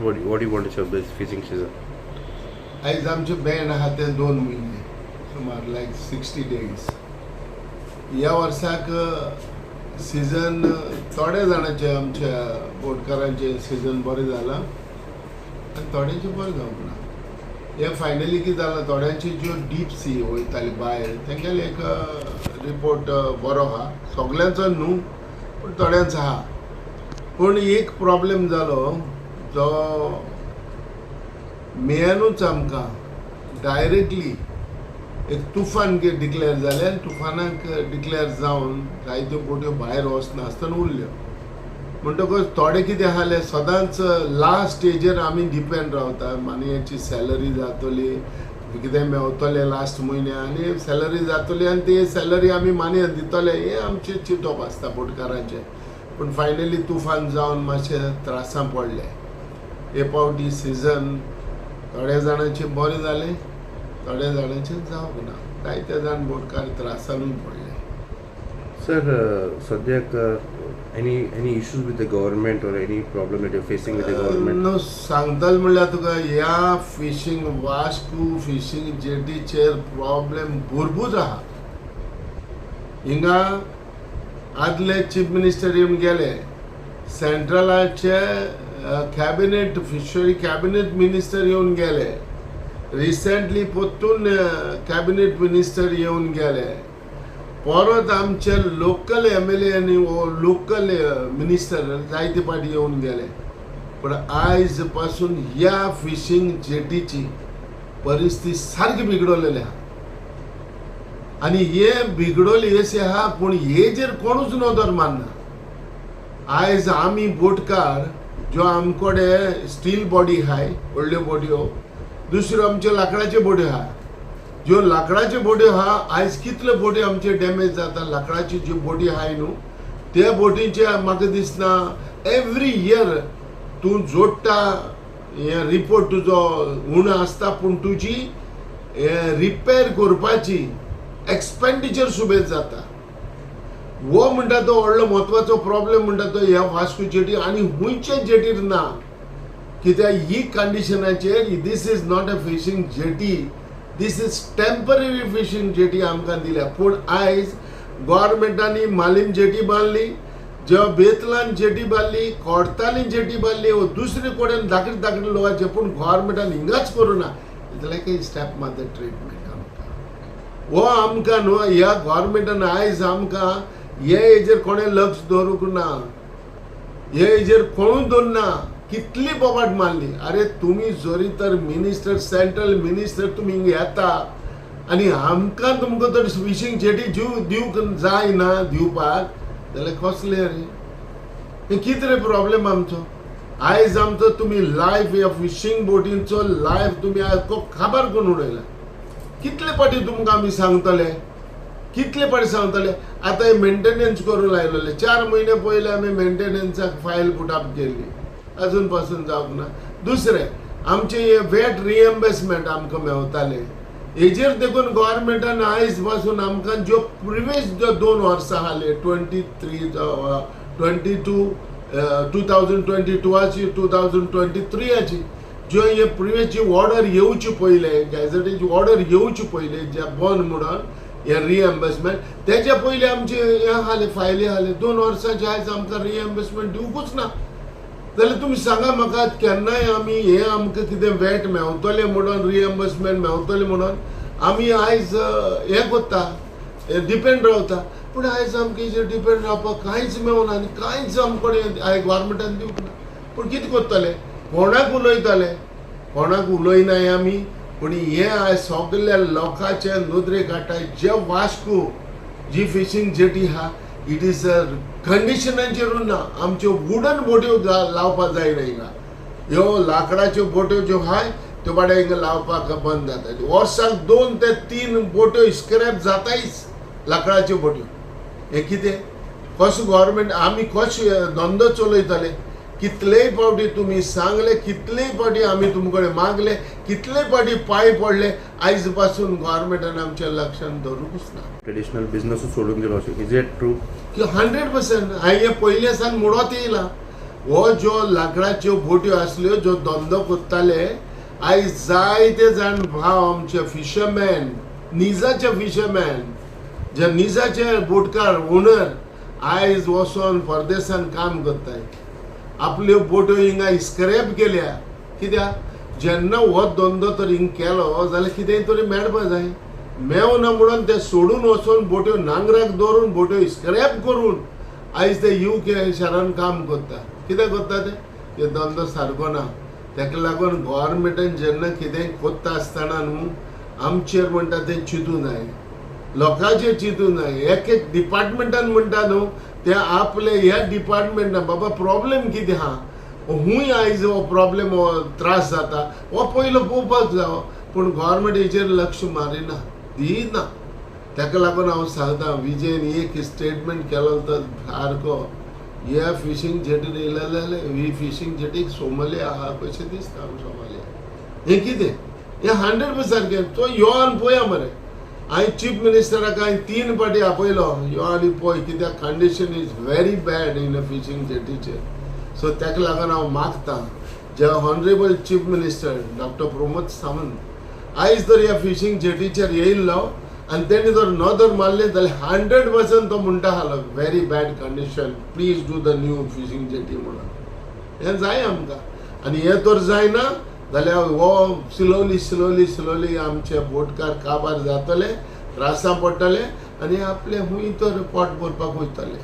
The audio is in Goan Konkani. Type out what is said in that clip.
What you want to say this fishing season? आयज आमचें बँड आहा तें 2 म्हयने सुमार, लायक 60 डेज. ह्या वर्साक सिजन थोड्या जाणांचे, आमच्या बोटकारांचें सिजन बरें जालां आनी थोड्यांचें बरें जावंक ना. हें फायनली कितें जालां, थोड्यांची ज्यो डीप सी वयताली भायर तेंगेले एक रिपोर्ट बरो आहा, सगल्यांचो न्हू पूण थोड्यांचो आहा. पूण एक प्रॉब्लेम जालो जो मेयानूच आमकां डायरेक्टली एक तुफान डिक्लेअर जालें आनी तुफानाक डिक्लेअर जावन जायत्यो बोट्यो भायर वचनासतना उरल्यो. म्हणटकच थोडे कितें आसलें, सदांच लास्ट स्टेजीर आमी डिपेंड रावता, मानयाची सॅलरी जातली, कितें मेवतलें लास्ट म्हयन्या आनी सॅलरी जातली आनी ती सॅलरी आमी मानयान दितले, हें आमचें चिंतप आसता बोटकारांचें. पूण फायनली तुफान जावन मातशें त्रासां पडले. हे पावटी सिजन थोड्या जाणांचें बरें जालें, थोड्या जाणांचें जावंक ना. जायते जाण बोटकार त्रासानूय पडले. सर, सद्याक any issues with the government or any problem that you facing with the government? न्हू, सांगतले म्हणल्यार तुका ह्या फिशींग वास्को फिशींग जेटीचेर प्रॉब्लेम भरपूर आहा. हिंगा आदले चीफ मिनिस्टर येवन गेले, सेंट्रलाचे कॅबिनेट फिशरी कॅबिनेट मिनिस्टर येवन गेले, रिसेंटली परतून कॅबिनेट मिनिस्टर येवन गेले, परत आमचे लोकल एमएलए आनी लोकल मिनिस्टर जायते पाटी येवन गेले. पूण आयज पासून ह्या फिशींग जेटीची परिस्थिती सारकी बिगडलेली आहा आनी हे बिगडोली अशें आहा, पूण हेजेर कोणूच नदर मारना. आयज आमी बोटकार ज्यो आमकडे स्टील बॉडी आहाय, व्हडल्यो बोटयो, दुसऱ्यो आमच्यो लांकडाच्यो बोट्यो आहा. ज्यो लांकडाच्यो बोट्यो आहा, आयज कितल्यो बोट्यो आमच्यो डॅमेज जाता. लांकडाच्यो ज्यो बोटी आहाय न्हू, त्या बोटींचे म्हाका दिसना एवरी इयर तूं जोडटा हे रिपोर्ट तुजो उणो आसता, पूण तुजी रिपेर करपाची एक्सपेंडिचर सुबेज जाता. हो म्हणटा तो व्हडलो म्हत्वाचो प्रॉब्लेम म्हणटा तो ह्या वास्को जेटी आनी खंयचे जेटीर ना. कित्याक ही कंडिशनाचेर this is not a fishing jetty, this is temporary fishing jetty आमकां दिल्या. पूण आयज गोवोरमेंटांनी मालीम जेटी बांदली, जेव्हा बेतलान जेटी बांदली, कोडतालीन जेटी बांदली, दुसरे कडेन धाकटे धाकटे लोकांचे, पूण गोवोरमेंटान हिंगाच करूं ना. It's like a step mother treatment आमकां. हो आमकां न्हू ह्या गोवोरमेंटान आयज आमकां हे हेजेर कोणें लक्ष दवरूंक ना, हे हेजेर कोणूच दवरना. कितली बोबाट मारली. अरे तुमी जरी तर मिनिस्टर, सेंट्रल मिनिस्टर तुमी हिंगा येता आनी आमकां तुमकां तर फिशींग जेटी दिवंक जायना दिवपाक जाल्यार कसलें रे हें? कितें रे प्रॉब्लेम आमचो? आयज आमचो तुमी लायफ ह्या फिशींग बोटींचो लायफ तुमी काबार करून उडयला. कितले पाटी तुमकां आमी सांगतले, कितले पाटी सांगतले? आतां हे मेंटेनन्स करूंक लायलेले, 4 म्हयने पयले आमी मेंटेनन्साक फायल पुट अप केल्ली, अजून पासून जावंक ना. दुसरें आमचें हें वेट रिएम्बर्समेंट आमकां मेवतालें, हेजेर देखून गोवोरमेंटान आयज पासून आमकां ज्यो प्रिवियस ज्यो 2 वर्सां आसले, 23 22 2022 2023 ज्यो हे प्रिवियस जी ऑर्डर येवची पयले, गॅझेटीची ऑर्डर येवची पयले ज्या बंद म्हणून हे रिएम्बर्समेंट, तेच्या पयलीं आमचे हें आसलें, फायली आसले 2 वर्सांचे, आयज आमकां रिएम्बर्समेंट दिवकूच ना. जाल्यार तुमी सांगा म्हाका, केन्नाय आमी हें आमकां कितें वेट मेवतलें म्हणून, रिएम्बर्समेंट मेवतलें म्हणून आमी आयज हें करता, डिपेंड रावता. पूण आयज आमकां हेजेर डिपेंड रावपाक कांयच मेवना आनी कांयच आमकां आयज गोवोरमेंटान दिवंक ना. पूण कितें करतले? कोणाक उलयतले? कोणाक उलयनाय आमी. पूण हें आयज सगल्या लोकांच्या नदरेक हाडटा, जे वास्को जी फिशींग जेटी आहा, it is कंडिशनाचेरूच ना. आमच्यो वुडन बोट्यो लावपाक जायना हिंगा. ह्यो लांकडाच्यो बोट्यो ज्यो आहाय त्यो बाडे हिंगा लावपाक बंद जाता. वर्साक 2 ते 3 बोट्यो स्क्रॅप जातायच, लांकडाच्यो बोट्यो. हें कितें कसो गोवोरमेंट आमी कशें धंदो चलयतले? कितलेय पावटी तुमी सांगले, कितलेय पावटी आमी तुमचे कडेन मागले, कितलेय पावटी पांय पडले, आयज पासून गोवोरमेंटान आमच्या लक्षान दवरूंकूच ना. ट्रेडिशनल बिजनसूच सोडून दिलो अशें, is it true? की 100% हांवें हें पयलें सावन मोडत येयलां. हो ज्यो लांकडाच्यो बोट्यो आसल्यो ज्यो धंदो करताले, आयज जायते जाण भाव आमचे फिशरमॅन, निजाचे फिशरमॅन, जे निजाचे बोटकार ओनर आयज वचोन परदेसान काम करताय. आपल्यो बोट्यो हिंगा स्क्रॅप केल्या. कित्याक जेन्ना हो धंदो तर हिंग केलो जाल्यार कितेंय तरी मेळपा जाय, मेवना म्हणून ते सोडून वचोन बोट्यो नांगराक दवरून बोट्यो स्क्रॅप करून आयज ते युके शारान काम करता. कितें करता ते धंदो सारको ना. ताका लागून गोवोरमेंटान जेन्ना कितेंय करता आसतना न्हू आमचेर म्हणटा तें चिंतूं जाय, लोकांचेर चिंतूं जाय. एक एक डिपार्टमेंटान म्हणटा न्हू ते आपले ह्या डिपार्टमेंटान बाबा प्रॉब्लेम कितें आहा, हूंय आयज हो प्रॉब्लेम हो त्रास जाता हो पयलो पळोवपाक जावो, पूण गोवोरमेंट हेचेर लक्ष मारिना, दिना. ताका लागून हांव सांगता विजयन एक स्टेटमेंट केलो तर सारको, ह्या फिशींग जेटीर येयले जाल्यार ही फिशींग जेटीक सोमालिया आहा कशें दिसता आम सोमालिया. हें कितें हें 100% सारकें. तो यो आनी पळया मरे. हांवें चीफ मिनिस्टराक हांवें 3 फावटी आपयलो, यो आनी पळय कित्याक condition is very bad in a fishing जेटीचेर. सो ताका लागून हांव मागतां जे honourable chief minister doctor Pramod Sawant आयज जर ह्या फिशींग जेटीचेर येयल्लो आनी तेणी जर नदर मारली जाल्यार 100% तो म्हणटा आसलो very bad condition, please do the new fishing jetty म्हणून. हें जाय आमकां. आनी हें तर जायना जाल्यार हो स्लोली स्लोली स्लोली आमचे बोटकार काबार जातले, त्रासां पडटले आनी आपले हूंय तर पोट भरपाक वयतले.